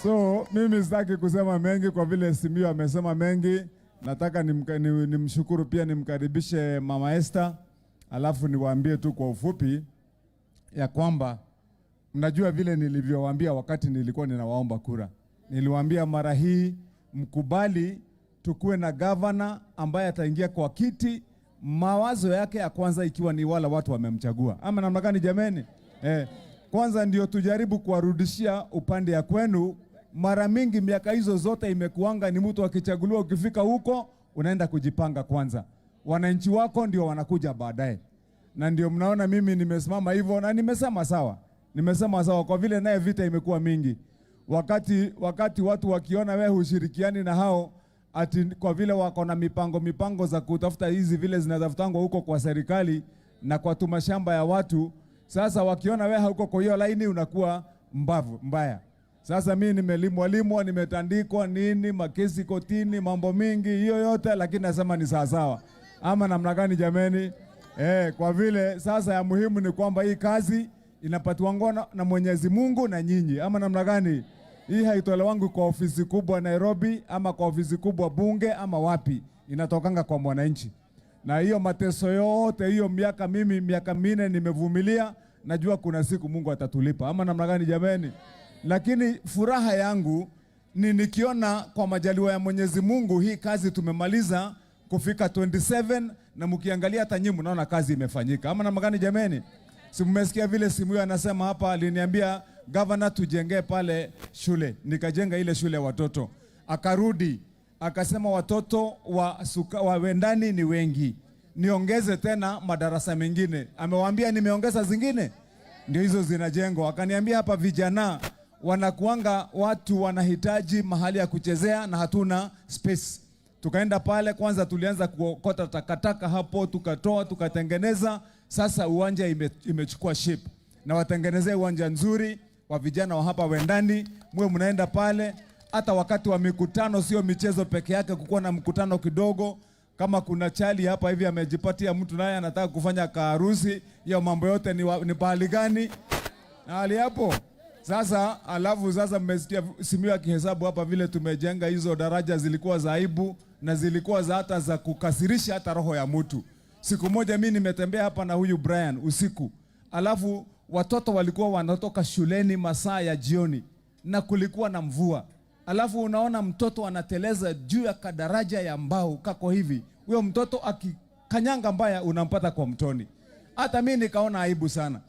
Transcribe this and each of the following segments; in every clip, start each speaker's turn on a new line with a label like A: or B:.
A: So mimi sitaki kusema mengi kwa vile Simiyu amesema mengi. Nataka nimshukuru pia nimkaribishe Mama Esther, alafu niwaambie tu kwa ufupi ya kwamba mnajua vile nilivyowaambia wakati nilikuwa ninawaomba kura. Niliwaambia mara hii mkubali tukuwe na gavana ambaye ataingia kwa kiti, mawazo yake ya kwanza ikiwa ni wala watu wamemchagua, ama namna gani jameni? Kwanza ndio tujaribu kuwarudishia upande ya kwenu. Mara mingi miaka hizo zote imekuanga ni mtu akichaguliwa, ukifika huko unaenda kujipanga kwanza, wananchi wako ndio wanakuja baadaye, na ndio mnaona mimi nimesimama hivyo na nimesema sawa, nimesema sawa, kwa vile naye vita imekuwa mingi. Wakati watu wakiona wewe hushirikiani na hao ati kwa vile wako na mipango za kutafuta hizi vile zinatafutangwa huko kwa serikali na kwa tumashamba ya watu. Sasa wakiona wewe hauko kwa hiyo laini unakuwa mbavu mbaya. Sasa mimi nimelimwa limwa, nimetandikwa nini, makesi kotini, mambo mingi hiyo yote, lakini nasema ni sawasawa, ama namna gani jameni? Kwa vile sasa ya muhimu ni kwamba hii kazi inapatiwangwa na Mwenyezi Mungu na nyinyi, ama namna gani? Hii haitolewangu kwa ofisi kubwa Nairobi ama kwa ofisi kubwa bunge ama wapi, inatokanga kwa mwananchi. Na hiyo mateso yote hiyo miaka, mimi miaka 4 nimevumilia, najua kuna siku Mungu atatulipa, ama namna gani jameni? Lakini furaha yangu ni nikiona kwa majaliwa ya Mwenyezi Mungu hii kazi tumemaliza kufika 27, na mkiangalia hata nyinyi mnaona kazi imefanyika, ama namna gani jameni? Si mmesikia vile Simiyu anasema hapa, aliniambia governor tujengee pale shule, nikajenga ile shule ya watoto. Akarudi akasema watoto wa Wendani ni wengi, niongeze tena madarasa mengine. Amewaambia nimeongeza zingine, ndio hizo zinajengwa. Akaniambia hapa vijana wanakuanga watu wanahitaji mahali ya kuchezea na hatuna space. Tukaenda pale kwanza, tulianza kuokota takataka hapo, tukatoa tukatengeneza. Sasa uwanja imechukua shape, na watengenezee uwanja nzuri wa vijana wa hapa Wendani, muwe mnaenda pale hata wakati wa mikutano, sio michezo peke yake, kukuwa na mkutano kidogo. Kama kuna chali hapa hivi amejipatia mtu naye anataka kufanya kaharusi, hiyo mambo yote ni pahali gani na hali hapo sasa. Alafu sasa mmesikia Simiyu akihesabu hapa vile tumejenga hizo daraja, zilikuwa za aibu na zilikuwa za hata za kukasirisha hata roho ya mtu. Siku moja mimi nimetembea hapa na huyu Brian usiku, alafu watoto walikuwa wanatoka shuleni masaa ya jioni na kulikuwa na mvua, alafu unaona mtoto anateleza juu ya kadaraja ya mbao kako hivi, huyo mtoto akikanyanga mbaya unampata kwa mtoni. Hata mimi nikaona aibu sana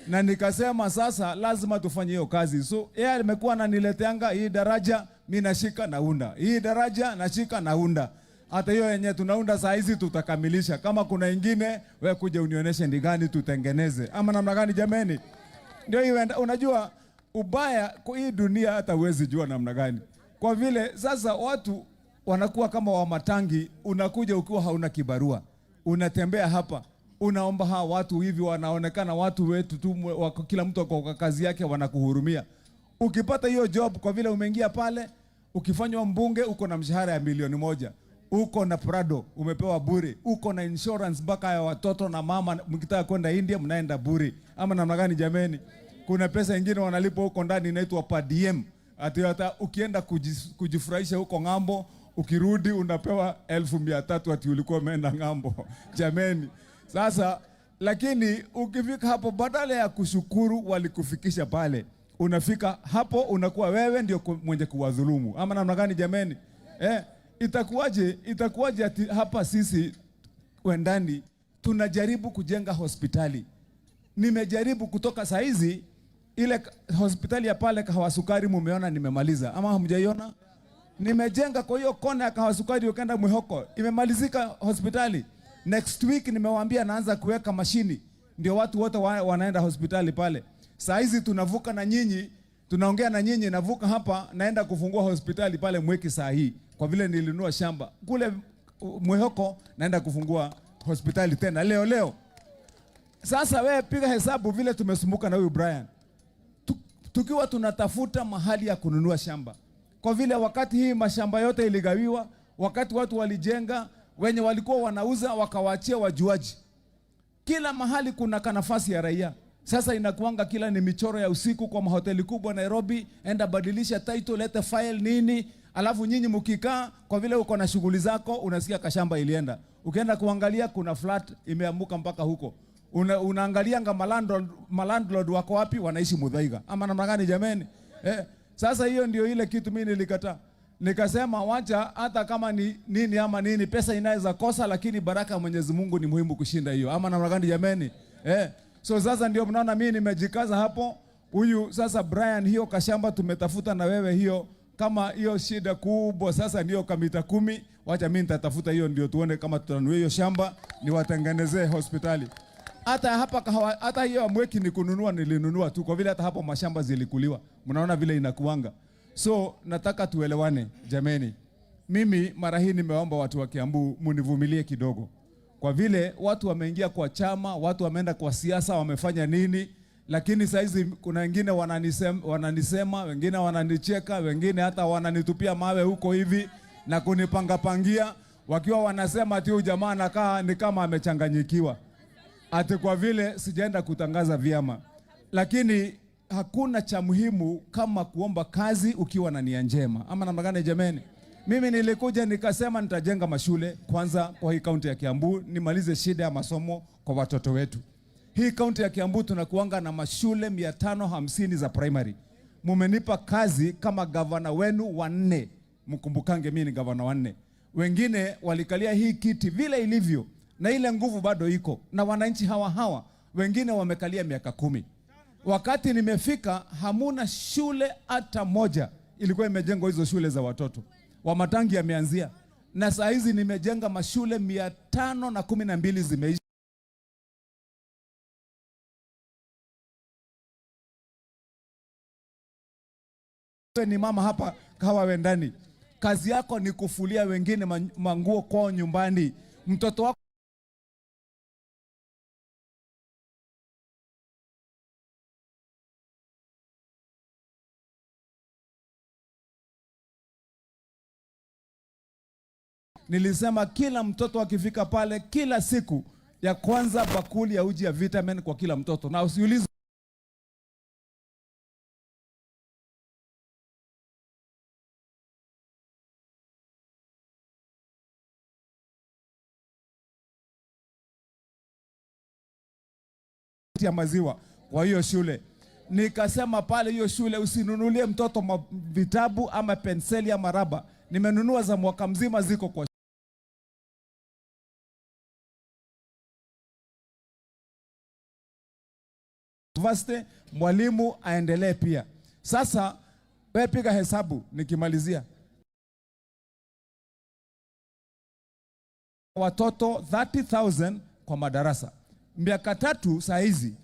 A: na nikasema sasa lazima tufanye hiyo kazi. So yeye amekuwa ananileteanga hii daraja, mimi nashika naunda, hii daraja nashika naunda. Hata hiyo yenye tunaunda saa hizi tutakamilisha. Kama kuna ingine, we kuja unionyeshe ni gani tutengeneze, ama namna gani jameni? Ndio hiyo. Unajua ubaya kwa hii dunia hata huwezi jua namna gani, kwa vile sasa watu wanakuwa kama wamatangi. Unakuja ukiwa hauna kibarua, unatembea hapa unaomba hawa watu hivi, wanaonekana watu wetu tu, wako kila mtu ako kwa kazi yake, wanakuhurumia. Ukipata hiyo job, kwa vile umeingia pale, ukifanywa mbunge, uko na mshahara ya 1 milioni, uko na Prado umepewa bure, uko na insurance mpaka ya watoto na mama, mkitaka kwenda India mnaenda bure, ama namna gani jameni? Kuna pesa ingine wanalipa huko ndani inaitwa per diem, ati hata ukienda kujifurahisha huko ng'ambo, ukirudi unapewa 300,000 ati ulikuwa umeenda ng'ambo. Jameni, sasa lakini ukifika hapo, badala ya kushukuru walikufikisha pale, unafika hapo unakuwa wewe ndio mwenye kuwadhulumu, ama namna gani jameni? Itakuwaje? Itakuwaje ati hapa sisi Wendani tunajaribu kujenga hospitali? Nimejaribu kutoka saa hizi ile hospitali ya pale Kahawa Sukari mumeona nimemaliza, ama hamjaiona? Nimejenga kwa hiyo kona ya Kahawa Sukari ukaenda Mwihoko, imemalizika hospitali. Next week nimewaambia naanza kuweka mashini, ndio watu wote wanaenda hospitali pale. Saa hizi tunavuka na nyinyi, tunaongea na nyinyi, navuka hapa naenda kufungua hospitali pale Mwiki saa hii, kwa vile nilinunua shamba kule Mwihoko, naenda kufungua hospitali tena leo leo. Sasa wewe piga hesabu vile tumesumbuka na huyu Brian tukiwa tunatafuta mahali ya kununua shamba, kwa vile wakati hii mashamba yote iligawiwa, wakati watu walijenga, wenye walikuwa wanauza wakawaachia wajuaji. Kila mahali kuna kanafasi ya raia. Sasa inakuanga kila ni michoro ya usiku kwa mahoteli kubwa Nairobi, enda badilisha title, lete file nini, alafu nyinyi mkikaa, kwa vile uko na shughuli zako, unasikia kashamba ilienda. Ukienda kuangalia kuna flat imeamuka mpaka huko. Unaangalia nga malandlord wako wapi, wanaishi Muthaiga. Ama namna gani jameni? Sasa hiyo ndio ile kitu mimi nilikataa. Nikasema wacha hata kama ni nini ama nini, pesa inaweza kosa, lakini baraka ya Mwenyezi Mungu ni muhimu kushinda hiyo. Ama namna gani jameni? So sasa ndio mnaona mimi nimejikaza hapo. Huyu sasa Brian, hiyo kashamba tumetafuta na wewe hiyo, kama hiyo shida kubwa sasa ndio kamita 10, wacha mimi nitatafuta hiyo ndio tuone kama tutanunua hiyo shamba niwatengenezee hospitali. Hata hapa kahawa, hata hiyo Mweki ni kununua, nilinunua tu kwa vile hata hapo mashamba zilikuliwa. Mnaona vile inakuanga. So nataka tuelewane jameni. Mimi mara hii nimeomba watu wa Kiambu munivumilie kidogo. Kwa vile watu wameingia kwa chama, watu wameenda kwa siasa, wamefanya nini, lakini saizi kuna wengine wananisema, wengine wananicheka, wengine hata wananitupia mawe huko hivi na kunipangapangia wakiwa wanasema ati huyu jamaa anakaa ni kama amechanganyikiwa, ati kwa vile sijaenda kutangaza vyama. Lakini hakuna cha muhimu kama kuomba kazi ukiwa na nia njema. Ama namna gani jameni? Mimi nilikuja nikasema nitajenga mashule kwanza kwa hii kaunti ya Kiambu, nimalize shida ya masomo kwa watoto wetu. Hii kaunti ya Kiambu tunakuanga na mashule 550 za primary. Mumenipa kazi kama gavana wenu wanne. Mkumbukange mimi ni gavana wanne. Wengine walikalia hii kiti vile ilivyo na ile nguvu bado iko, na wananchi hawa hawa wengine wamekalia miaka 10. Wakati nimefika hamuna shule hata moja ilikuwa imejengwa, hizo shule za watoto. Wamatangi yameanzia, na saa hizi nimejenga mashule 512 zimeisha. Wewe ni mama hapa Kahawa Wendani, kazi yako ni kufulia wengine manguo kwao nyumbani. Mtoto wako nilisema kila mtoto akifika pale kila siku ya kwanza bakuli ya uji ya vitamin kwa kila mtoto, na usiulize ya maziwa kwa hiyo shule. Nikasema pale hiyo shule usinunulie mtoto vitabu ama penseli ama raba. Nimenunua za mwaka mzima ziko kwa university, mwalimu aendelee pia. Sasa wewe piga hesabu nikimalizia. Watoto 30,000 kwa madarasa. Miaka 3 saa hizi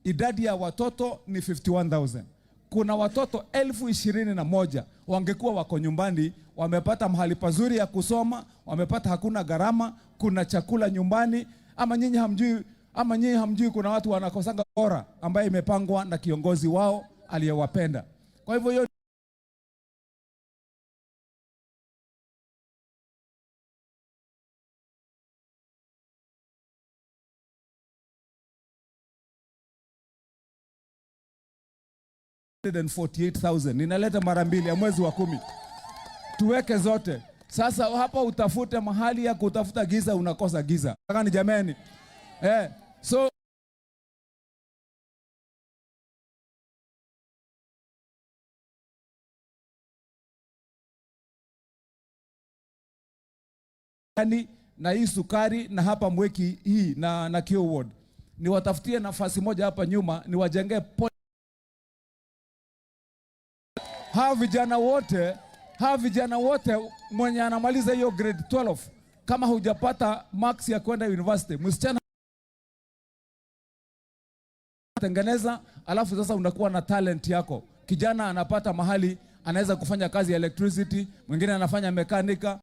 A: idadi ya watoto ni 51,000. Kuna watoto 21,000 wangekuwa wako nyumbani, wamepata mahali pazuri ya kusoma, wamepata hakuna gharama, kuna chakula nyumbani. Ama nyinyi hamjui, ama nyinyi hamjui kuna watu wanakosanga bora ambaye imepangwa na kiongozi wao aliyewapenda. Kwa hivyo hiyo 48,000 ninaleta mara mbili ya mwezi wa 10. Tuweke zote. Sasa hapa utafute mahali ya kutafuta giza, unakosa giza. Kani jameni. So yani, na hii sukari na hapa Mweki hii na Kio Ward. Niwatafutie nafasi moja hapa nyuma niwajengee hawa vijana wote, hawa vijana wote mwenye anamaliza hiyo grade 12 kama hujapata marks ya kwenda university, msichana tengeneza, alafu sasa unakuwa na talent yako. Kijana anapata mahali anaweza kufanya kazi ya electricity, mwingine anafanya mekanika.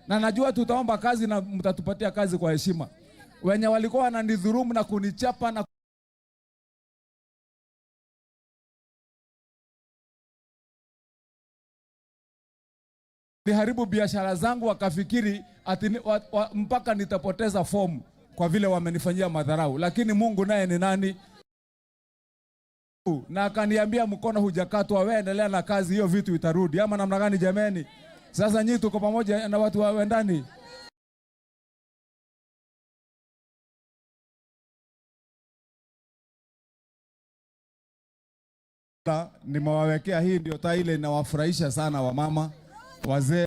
A: Na najua tutaomba kazi na mtatupatia kazi kwa heshima. Wenye walikuwa wananidhurumu na kunichapa na niharibu biashara zangu, wakafikiri ati mpaka nitapoteza fomu kwa vile wamenifanyia madharau. Lakini Mungu naye ni nani? Na akaniambia mkono hujakatwa, wewe endelea na kazi hiyo, vitu itarudi. Ama namna gani jameni? Sasa nyinyi tuko pamoja na watu wa Wendani. Nimewawekea hii ndio taa ile inawafurahisha sana wamama, wazee.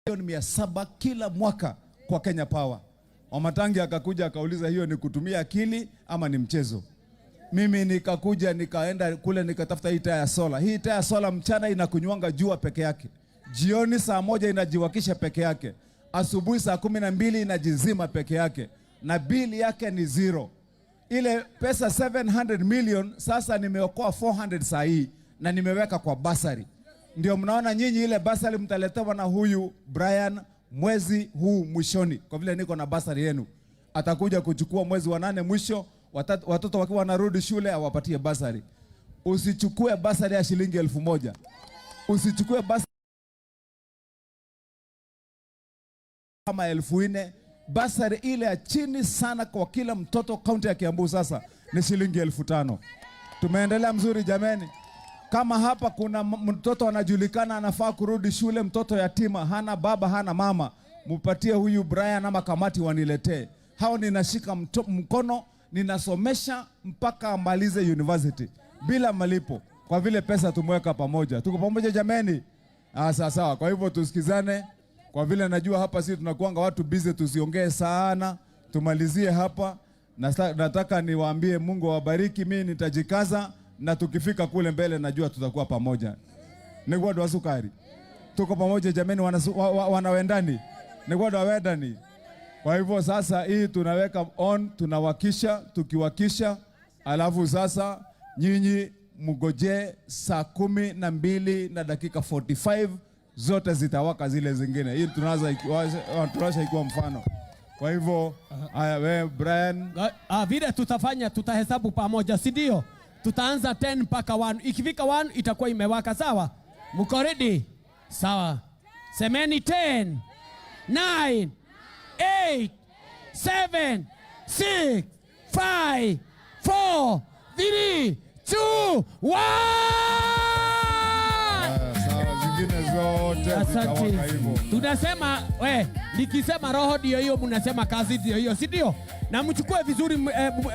A: 700 milioni kila mwaka kwa Kenya Power. Wamatangi akakuja akauliza hiyo ni kutumia akili ama ni mchezo? Mimi nikakuja nikaenda kule nikatafuta hii taa ya sola. Hii taa ya sola mchana inakunywanga jua peke yake, jioni saa 1 inajiwakisha peke yake, asubuhi saa 12 inajizima peke yake, na bili yake ni zero. Ile pesa 700 million sasa nimeokoa 400 saa hii na nimeweka kwa bursary. Ndio mnaona nyinyi ile bursary mtaletewa na huyu Brian mwezi huu mwishoni, kwa vile niko na bursary yenu. Atakuja kuchukua mwezi wa 8 mwisho, watoto wakiwa wanarudi shule awapatie bursary. Usichukue bursary ya shilingi 1000. Usichukue bursary kama 4000. Bursary ile ya chini sana kwa kila mtoto kaunti ya Kiambu sasa ni shilingi 5000. Tumeendelea mzuri jameni. Kama hapa kuna mtoto anajulikana anafaa kurudi shule, mtoto yatima, hana baba hana mama, mupatie huyu Brian ama kamati waniletee. Hao ninashika mkono, ninasomesha mpaka amalize university bila malipo, kwa vile pesa tumeweka pamoja. Tuko pamoja jameni? Sawa sawa. Kwa hivyo tusikizane, kwa vile najua hapa sisi tunakuanga watu busy, tusiongee sana, tumalizie hapa. Nataka niwaambie Mungu awabariki. Mimi nitajikaza na tukifika kule mbele najua tutakuwa pamoja. Ni kwa sukari. Tuko pamoja jameni, wanawendani. Ni kwa wendani. Kwa hivyo sasa hii tunaweka on, tunawakisha, tukiwakisha, alafu sasa nyinyi mgoje saa 12:45 zote zitawaka zile zingine. Hii tunawasha ikiwa mfano. Kwa hivyo haya, we Brian,
B: Vile tutafanya tutahesabu pamoja, si ndio? Tutaanza 10 mpaka 1. Ikifika 1 itakuwa imewaka, sawa? Mko ready? Sawa. Semeni 10, 9, 8, 7, 6, 5, 4, 3, 2, 1.
A: Sawa, zingine zote
B: Asante.
A: zitawaka hivyo.
B: Tunasema we, nikisema roho ndio hiyo, mnasema kazi ndio hiyo, si ndio? Na mchukue vizuri,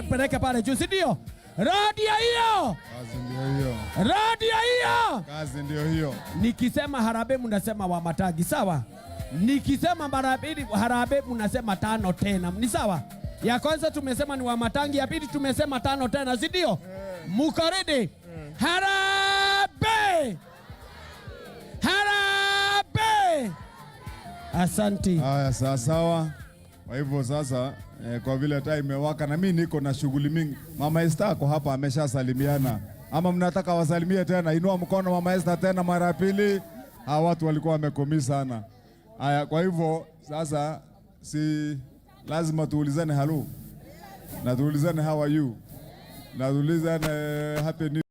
B: mpeleke pale juu, si ndio? Roho ndio hiyo.
A: Kazi ndio hiyo.
B: Roho ndio hiyo.
A: Kazi ndio hiyo.
B: Nikisema harambee mnasema Wamatangi, sawa? Nikisema mara pili harambee mnasema 5 tena, ni sawa? Ya kwanza tumesema ni Wamatangi, ya pili tumesema 5 tena, si ndio? Muko ready? Harambee! Harambee! Asante.
A: Haya, sawa sawa. Kwa hivyo sasa kwa vile taa imewaka na mimi niko na shughuli mingi. Mama Esther ako hapa ameshasalimiana. Ama mnataka wasalimie tena? Inua mkono Mama Esther tena mara pili. Hawa watu walikuwa wamekomi sana. Haya, kwa hivyo sasa si lazima tuulizane hello. Na tuulizane how are you. Na tuulizane happy new